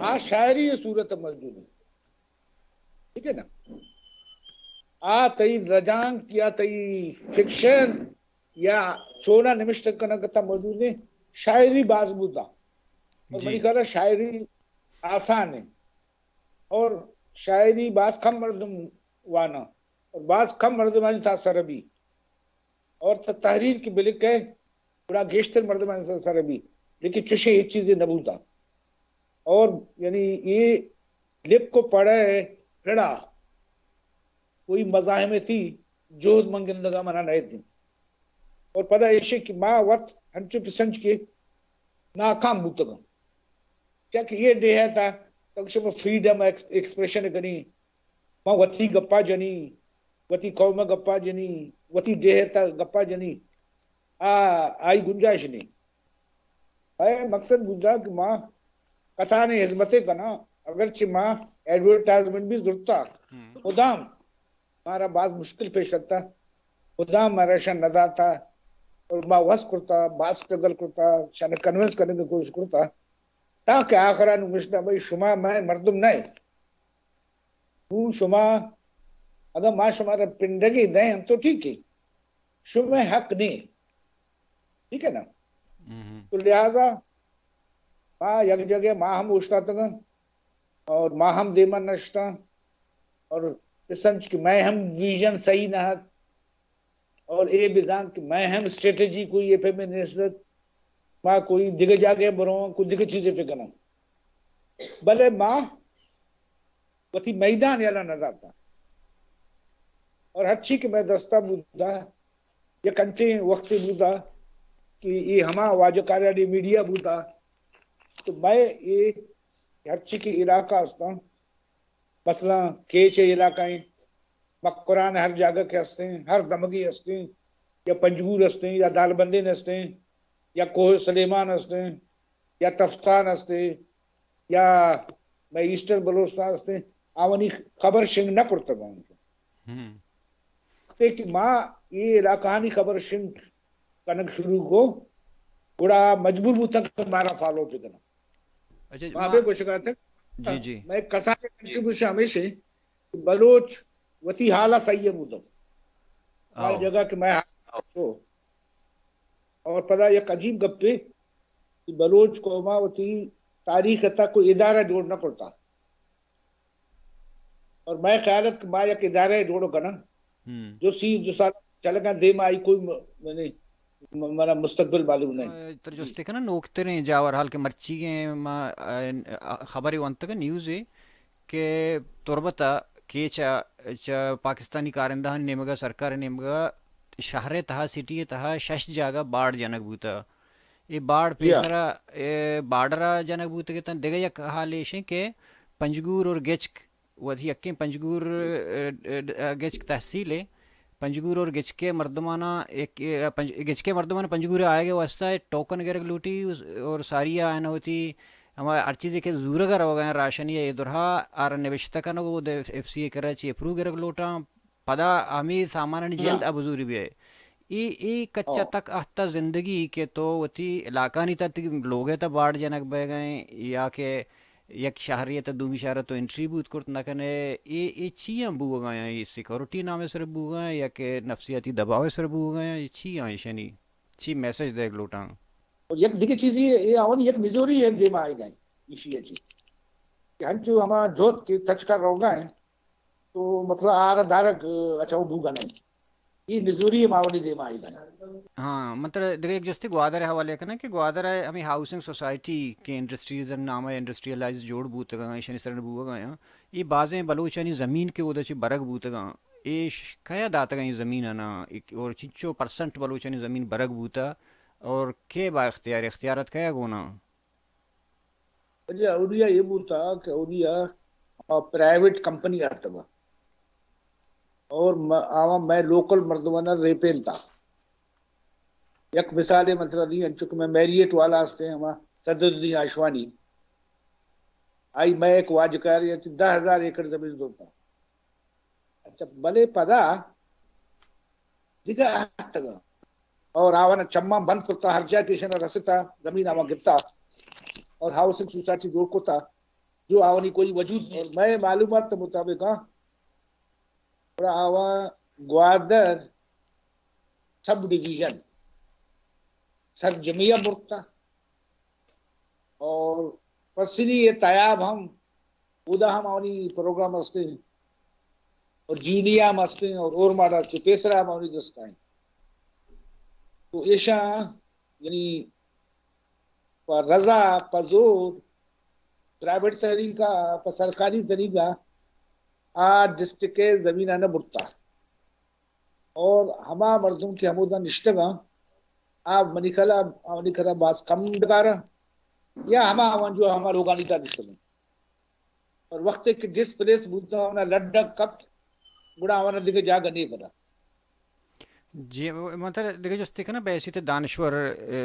آ شاعری صورت موجود انت۔ ٹھیک ہے نا؟ آ تئی رجانک یا تئی فکشن یا چونا نمشتہ کنگ تا موجود ہیں۔ شاعری باز بوتا۔ اور جی۔ منی خیال ہے شاعری آسان ہے۔ اور شاعری باز کم مردم وانا۔ اور باز کم مردمانی تا سر بھی۔ اور تا تحریر کی بلکہ گڑا گیشتر مردمانی سر، سر بھی۔ لیکن چشیں ہچ چیزیں نہ بوتا۔ اور یعنی یہ لکھ کو پڑھے پڑا کوئی مزاحمتی جہد من گندگا منا نہ دیں۔ اور پدا ایشی کہ ما وت ہنچو پسنج کے ناکام بوتگاں۔ چیا کہ یہ ڈیہہ تا تو شما فریڈم ایکس-، ایکسپریشن کنی، ما وتی گپا جنی، وتی قوم گپا جنی، وتی ڈیہہ تا گپا جنی، آ، آئی گنجائش نہیں۔ اے مقصد بوتا کہ ما کسانے ہزمتے کنا، اگرچہ ما ایڈورٹائزمنٹ بھی زرتا، ہم۔ مدام مارا باز مشکل پیش آتا، مدام مارا شان نہ داتا، اور ما وس کرتا، باز اسٹرگل کرتا، شان کنونس کرنے کی کوشش کرتا، تاکہ آخرا نو گشتا، بھائی شما میں مردم نہیں، نوں شما، اگاں ما شمارا پنڈگے دئیں ہم تو ٹھیک ہے، شمئے حق نہیں۔ ٹھیک ہے نا؟ تو لہذا ما یک جگہ ما ہم اوشتاتگاں اور ما ہم دیما نشتاں اور سمجھ کہ میں ہم ویژن صحیح نہ ات۔ اور اے بزان کہ میں ہم اسٹریٹجی کوئی اے پہ میں نشتت، ما کوئی دگہ جاگہ بروں، کوئی دگہ چیزے پہ کنوں۔ بلے ما وتی میدان یلا نہ داتا۔ اور ہرچی کہ میں دستا بوتا، یک انچیں وقتے بوتا کہ اے ہما واجہ کاریانی میڈیا بوتا، تو میں اے ہرچی کہ علاقہ ہستاں، مثلاً کیچ ءِ علاقہ ایں، مکران ہر جاگہ کہ ہستیں، ہر دمگی ہستیں، یا پنجگور ہستیں، یا دالبندین ہستیں، یا کوہ سلیمان ہستیں، یا تفتان ہستیں، یا میں ایسٹرن بلوچستان ہستیں، آوانی خبر شنگ نہ کرتگ آں۔ ہم۔ وقتے کہ ما اے علاقہانی خبر شنگ کنگ شروع کو، گڑا مجبور بوتاں کہ مارا فالو بکناں۔ اچھا، ما ما ہمے گوشگا اتاں۔ جی، جی۔ مئے کسانیں کنٹریبیوشن ہمیش ایں کہ بلوچ وتی حالا سہی ءَ بوتگ۔ ہر ہاؤ۔ جگہ کہ مئے حال تو، اور پدا یک عجیب گپے کہ بلوچ قوما وتی تاریخ ءِ تہا کوئی ادارہ جوڑ نہ کرتا۔ اور مئے خیال ات کہ ما یک ادارہ جوڑ کناں۔ ہم۔ جو سی دو سال چلگا، دیما آئی کوئی م-، یعنی م-، منا مستقبل معلوم نہیں۔ آ، تر جستے کنا نوکتریں جاور حال کہ مرچیگیں ما، آ، آ، خبرے ونتگ نیوزے کہ تربت ءَ کیچ ءَ چہ پاکستانی کارندہانی نیمگ ءَ، سرکار ءِ نیمگ ءَ شہر ءِ تہا، سٹی ءِ تہا شش جاگہ باڑ جنگ بوتہ۔ اے باڑ یا۔ پیسرا، اے، بارڈر ءَ جنگ بوتگ اتنت۔ دگہ یک حال ایش انت کہ پنجگور اور گچک، وتی یکیں پنجگور، اے، اے، گچک تحصیل ءِ پنجگور اور گچک ءِ مردماناں ایک، اے، پنج-، گچک ءِ مردماناں پنجگور ءَ آیگ ءِ واستہ ٹوکن گرگ لوٹی اور ساری ءَ آیاں وتی ہما ہر چیزے کہ زورگ ءَ روگ ءَ راشنی ءَ، اے درہا آرا نبشتہ کنگ ءُ ایف سی ءِ کرا چہ اپروو گرگ لوٹاں۔ پدا ہمے سامانانی جند ءَ بزوری بیئے۔ اے، اے کچا تک اہتا زندگی کہ تو وتی علاقانی تہا، تئی لوگ ءِ تہا باڑ جنگ بئیگ ءَ ایں یا کہ یک شہرے ءِ تہا دومی شہر ءَ تو انٹری بوت کرت نہ کنے، اے، اے چی آں بوگ ءَ آں؟ اے سیکورٹی نام ءِ سر بوگ ءَ آں یا کہ نفسیاتی دباؤ ءِ سر بوگ ءَ آں؟ اے چی آں ایشانی؟ چی میسج دیگ لوٹاں؟ اور یک دگہ چیزے، اے آوانی یک نزوری ءِ دیما آئیگ ءَ ایں ایشی ءَ چی کہ ہنچو ہما جہد کہ تچکا روگا ایں، تو مطلب آرا دارگ، اچھا، وہ بوگا نہیں۔ یہ نزوری ما ولی دیما آئی گئے۔ ہاں، من ترا دگہ یک جستے گوادر ءِ حوالے کناں کہ گوادر ءِ ہمے ہاؤسنگ سوسائٹی کہ انڈسٹریز نام ءَ انڈسٹریلائز جوڑ بوتگ آں، ایشانی سرا بوگ ءَ آں، اے بازیں بلوچانی زمین کہ اودا چہ برگ بوتگ آں، اے ش-، کیا داتگ آں اے زمین آناں؟ اے ک-، اور چنچو پرسنٹ بلوچانی زمین برگ بوتا اور کئے با اختیار، اختیارات کیا گونا؟ بلے اولی ءَ اے بوتا کہ اولی ءَ ہما پرائیویٹ کمپنی آتگا اور م-، آواں مئے لوکل مردمانا ریپینتا۔ یک مثالے من ترا دی، انچو کہ مئے میریٹ والا ہستیں ہما صدر الدین آشوانی، آئی مئے ایک واجکارے ءَ چہ دہ ہزار ایکڑ زمین زرتا۔ اچھا، بلے پدا دگہ آتکگاں اور آوانا چماں بند کرتا، ہر جا کہ ایشانا رستا، زمین آواں گپتا اور ہاؤسنگ سوسائٹی جوڑ کرتا، جو آوانی کوئی وجود نہیں۔ اور مئے معلومات مطابق، ہاں، گڑا آواں گوادر سب ڈویژن سرجمی ءَ برتا اور پسنی ءِ تیاب ہم، اودا ہم آوانی پروگرام ہستیں اور جیونی ہم ہستیں اور اورماڑا چہ پیسرا ہم آوانی دستا ایں۔ تو ایشاں یعنی پہ رضا، پہ زور، پرائیویٹ طریقہ، پہ سرکاری طریقہ آ ڈسٹرکٹ ءِ زمینانا برتا۔ اور ہما مردم کہ ہمودا نشتگاں، آ منی خیالا، منی خیالا باز کم دگاراں، یا ہما آواں جو ہما لوگانی تہا نشتگاں۔ اور وقتے کہ ڈسپلیس بوتاں، آوانا لڈگ کپت، گڑا آوانا دگہ جاگہ نے پدا۔ جی، من ترا دگہ جستے کناں، بحیثیت دانشور، اے،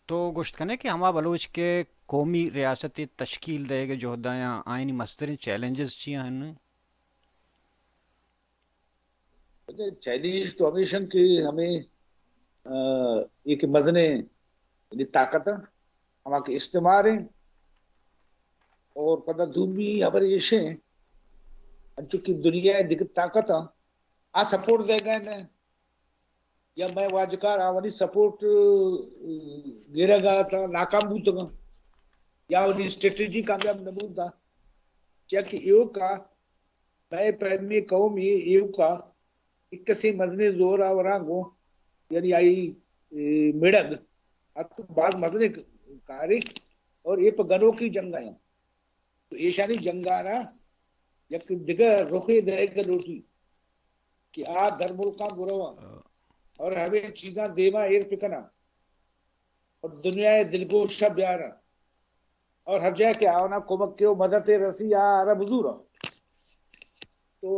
تو گوشت کنے کہ ہما بلوچ کہ قومی ریاست تشکیل دئیگ ءِ جہد ءَ آں، آیانی مستریں چیلنجز چی آں؟ چیلنج تو ہمیش انت کہ ہمیں، آ، ایک مزنیں یعنی طاقت انت، ہما کہ استعمار انت۔ اور پدا دومی خبر ایش انت، انچو کہ دنیا ءِ دگہ طاقت انت، آ سپورٹ دئیگ ءَ نہ، یا مئے واجکار آوانی سپورٹ، آ، گرگ ءَ تاں ناکام بوتگ انت، یا آوانی اسٹریٹجی کامیاب نہ بوتگ۔ چیا کہ ایوکا مئے پیمیں قوم ءِ ایوکا یک کسے مزنیں زور آوراں گوں، یعنی آئی، اے، مڑگ، آ تو باز مزنیں کارے اور اے پہ گنوکی جنگ ءَ انت۔ تو ایشانی جنگانا یک دگہ رخے دئیگ لوٹی کہ آ در ملکاں برواں اور ہمے چیزاں دیما ایر بکناں اور دنیا ءِ دلگوش ءَ بیاراں اور ہر جاہ کہ آواناں کمک ءُ مدد رسی، آ را بزوراں۔ تو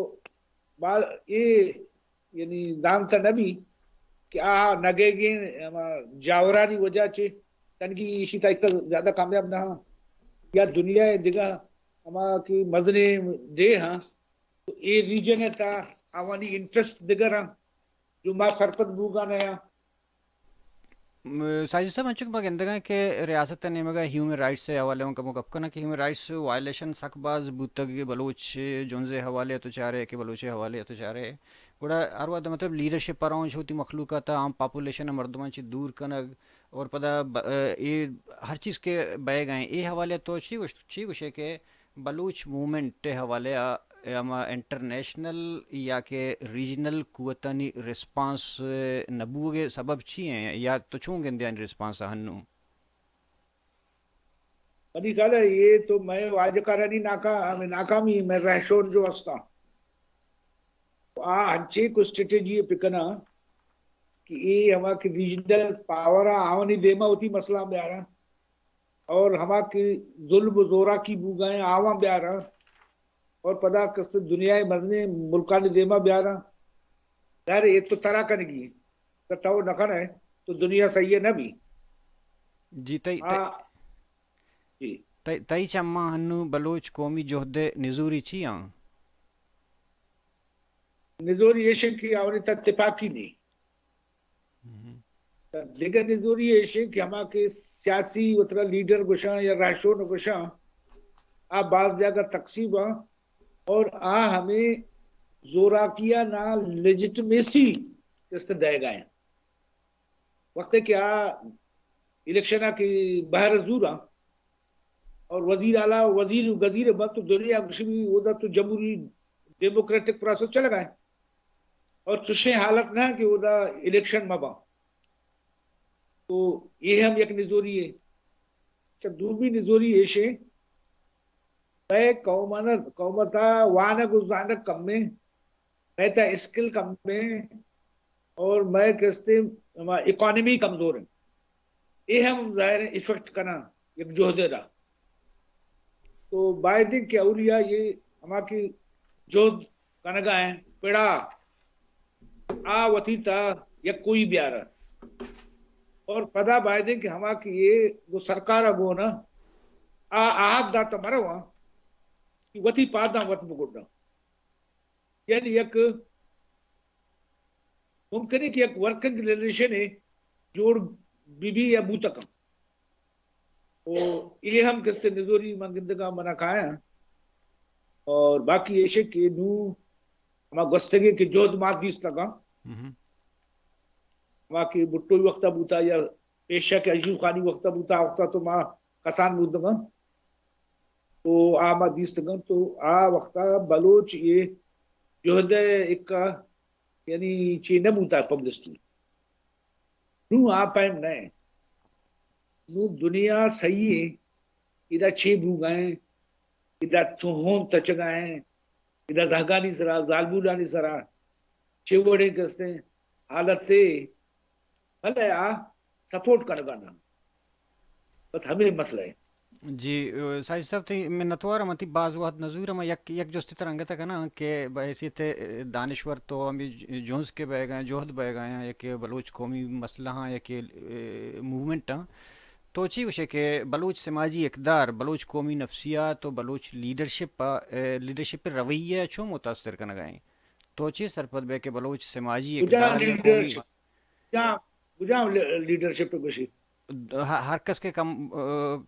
با-، اے یعنی زانت نہ بی کہ آ نگیگیں ہما جاورانی وجہ چہ تنگی ایشی تا اتنا زیادہ کامیاب نہ ہاں، یا دنیا ءِ دگہ ہما کہ مزنیں ڈیہہ ہاں، تو اے ریجن ءِ تا آوانی انٹرسٹ دگراں، جو ما سرپد بوگا نہ آں۔ م-، ساجد صاحب، انچو کہ ما گندگاں کہ ریاست ءِ نیمگ ءَ ہیومن رائٹس ءِ حوالے ءَ کمو گپ کناں کہ ہیومن رائٹس وائلیشن سک باز بوتگ کہ بلوچ جنز ءِ حوالے ءَ تو چارے کہ بلوچ ءِ حوالے ءَ تو چارے، گڑا ہر وہد مطلب لیڈرشپ ءَ رواں، وتی مخلوق ءَ تا عام پاپولیشن ءِ مردماں چہ دور کنگ اور پدا ب-، اے ہر چیز کہ بئیگ ءَ ایں، اے حوالے ءَ تو چی گوشت، چی گوشے کہ بلوچ موومنٹ ءِ حوالے ءَ ہما انٹرنیشنل یا کہ ریجنل قوتانی ریسپانس نہ بوگ ءِ سبب چی ایں یا تو چون گندے آنی ریسپانس ءَ ہنوں؟ منی خیال ءَ اے تو مئے واجکارانی ناکا-، ناکامی، مئے رہشون جو استاں، آ انچیں کو اسٹریٹجی پکناں کہ اے ہما کہ ریجنل پاور آں، آوانی دیما وتی مسئلہ بیاراں اور ہما کہ ظلم و زوراکی بوگا ایں، آواں بیاراں اور پدا کست دنیا ءِ مزنیں ملکانی دیما بیاراں۔ ظاہر ہے، اے تو ترا کنگی ایں۔ تو تو نہ کنئے تو دنیا صحیح نہ بی۔ جی، تئی، تئی، آ، جی۔ تئی، تئی چماں ہنوں بلوچ قومی جہد ءِ نزوری چی آں؟ نزوری ایش انت کہ آوانی تہ تپاکی نی۔ دگہ نزوری ایش انت کہ ہما کہ سیاسی وترا لیڈر گوشاں یا رہشون گوشاں، آ باز جاگہ تقسیم آں اور آ ہمیں زوراکیا نا لیجیٹمیسی کست دئیگا ایں۔ وقتے کہ آ الیکشن ءَ کہ بہر زوراں اور وزیر اعلیٰ، وزیر و گزیر بنت تو دنیا گوشی بھی اودا تو جمہوری ڈیموکریٹک پروسیس چلگا ایں اور چشیں حالت نہ کہ اودا الیکشن مباں۔ تو اے ہم یک نزوری ایں۔ اچھا، دومی نزوری ایش ایں، مئے قوم ءَ، قوم ءِ تہ وانگ و زانگ کم ایں، مئے تہ اسکل کم ایں اور مئے کستیں ہما اکانومی کمزور ایں۔ اے ہم ظاہر ایں افیکٹ کناں یک جہد ءَ را۔ تو باید ایں کہ اولی ءَ اے ہما کہ جہد کنگا ایں پڑا، آ وتی تہ یکوئی بیارا اور پدا باید ایں کہ ہما کہ اے گوں سرکار ءَ گون آں، آ آہگ داتہ مرواں کہ وتی پاداں وت بگڈاں۔ یعنی یک ممکن ایں کہ یک ورکنگ ریلیشن ایں جوڑ بی بی یا بوتہ کنت۔ او اے ہم کست نزوری من گندگاں منا کایاں۔ اور باقی ایش کہ نوں ہما گوستگیں کہ جہد ما دیستگاں، ہما کہ بھٹوئی وقتا بوتا یا پیشا کہ ایوب خانی وقتا بوتا، آ وقتا تو ما کسان بوتگاں، تو آ ما دیستگاں، تو آ وقتا بلوچ اے جہد ءِ ایکا یعنی چی نہ بوتا پبلسٹی۔ نوں آ پیم نہ ایں۔ نوں دنیا صحیح ایں، ادا چے بوگا ایں، ادا چون ہون تچگا ایں، ادا زہگانی سرا، زالبولانی سرا چے وڑیں کستیں حالت ایں، بلے آ سپورٹ کنگا نہ۔ بس ہمے مسئلہ ایں۔ جی، ساجد صاحب، تئی منتوار ہم، تئی باز وہد نزور ہم۔ یک، یک جستے ترا انگت کناں کہ بحیثیت دانشور تو ہمے جنز کہ بئیگا، جہد بئیگا یا کہ بلوچ قومی مسئلہ آں یا کہ، اے، موومنٹ آں، تو چی گوشے کہ بلوچ سماجی اقدار، بلوچ قومی نفسیات و بلوچ لیڈرشپ ءَ، اے، لیڈرشپ ءِ رویہ ءَ چون متاثر کنگا ایں؟ تو چی سرپد بئے کہ بلوچ سماجی اقدار یا قومی کجام، کجام لی-، لیڈرشپ گوشی؟ ہ-، ہر کس کہ کم-،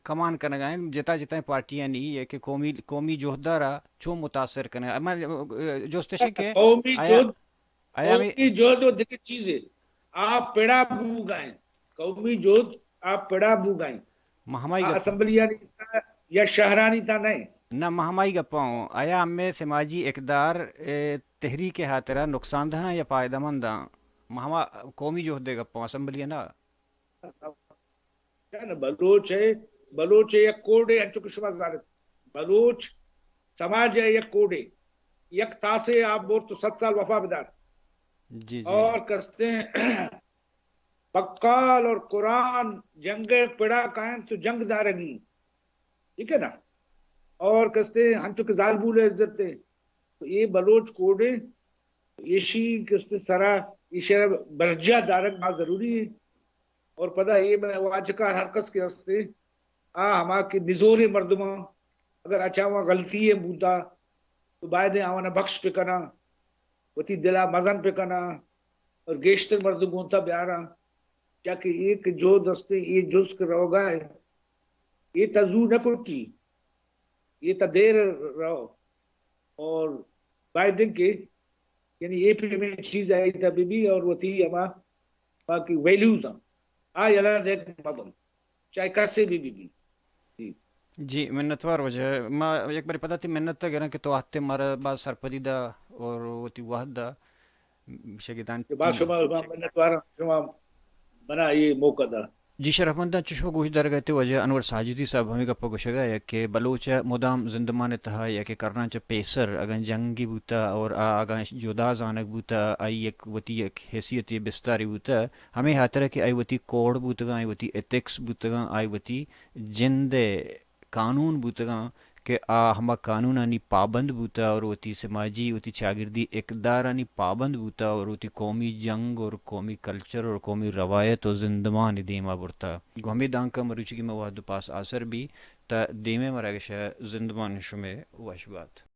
کمان کنگا ایں، جتا جتا پارٹیاں نی اے کہ قومی، قومی جہد ءَ را چون متاثر کنگا ایں۔ من جست ایش ایں کہ قومی آیا، جہد، آیا ہمے قومی جہد و دگہ چیزے۔ آ پڑا بوگا ایں۔ قومی جہد آ پڑا بوگا ایں۔ ما ہمائی آ گپ اسمبلیانی تہ یا شہرانی تہ نہ ایں۔ نہ، ما ہمائی گپا اوں۔ آیا ہمے سماجی اقدار، اے، تحریک ءِ ہاترا نقصان دہ آں یا فائدہ مند آں؟ ما ہما قومی جہد ءِ گپا اوں، اسمبلی ءِ نہ۔ بلوچ ءِ، بلوچ ءِ یک کوڈے، انچو کہ شما زانت، بلوچ سماج ءِ یک کوڈے، یک تاسے آپ بور تو صد سال وفا بدار۔ جی، جی۔ اور کستیں بقال اور قرآن جنگ ءِ پڑا کائیں تو جنگ دارگی، ٹھیک ہے نا؟ اور کستیں ہنچو کہ زالبول ءِ عزت ایں، تو اے بلوچ کوڈے، ایشی کستیں سرا، ایشی برجا دارگ ما ضروری ایں۔ اور پدا اے مئے واجکار ہر کس کہ ہستے، آ ہما کہ نزوریں مردماں، اگر اچاواں غلطی ایں بوتا، تو باید ایں آوانا بخش بکناں۔ وتی دلا مزن پہ کناں اور گیشتر مردم گونتا بیاراں، چیا کہ اے کہ جو دستے اے جز کہ روگا ہے، اے تا زو نہ پٹی، اے تا دیر رو، اور باید کہ یعنی اے پیمیں چیز آئی تا بی بی اور وتی ہما باقی ویلیوز ہیں، آ یلا دیکھ مبن، چاہے کسے بھی بی بی۔ جی۔ جی، منتوار واجہ۔ ما یک بری پدا تی منت تا گراں کہ تو آتے مارا باز سرپدی دا اور وتی وحد دا۔ شگیدان کہ باز شما، شما منتوار، شما منا یہ موقع دا۔ جی شرفمنداں، چشمہ گوش درگا تے واجہ انور ساجدی صاحب ہمیں گپا گوشگا ہے کہ بلوچ مدام زندمان تہا یا کہ کرناں چہ پیسر اگاں جنگی بوتا اور آ اگاں جدا زانگ بوتا، آئی یک وتی یک حیثیت بستاری بوتا، ہمیں ہاترہ کہ آئی وتی کوڈ بوتگاں، آئی وتی ایتھکس بوتگاں، آئی وتی جند قانون بوتگاں کہ آ ہما قانونانی پابند بوتا اور وتی سماجی، وتی چاگردی اقدارانی پابند بوتا اور وتی قومی جنگ اور قومی کلچر اور قومی روایت و زندمان دیما برتا۔ گوں ہمے دانکا مروچی کہ مئے وہد و پاس آسر بی، تا دیمے مراگشا زندمان شمے وش بات۔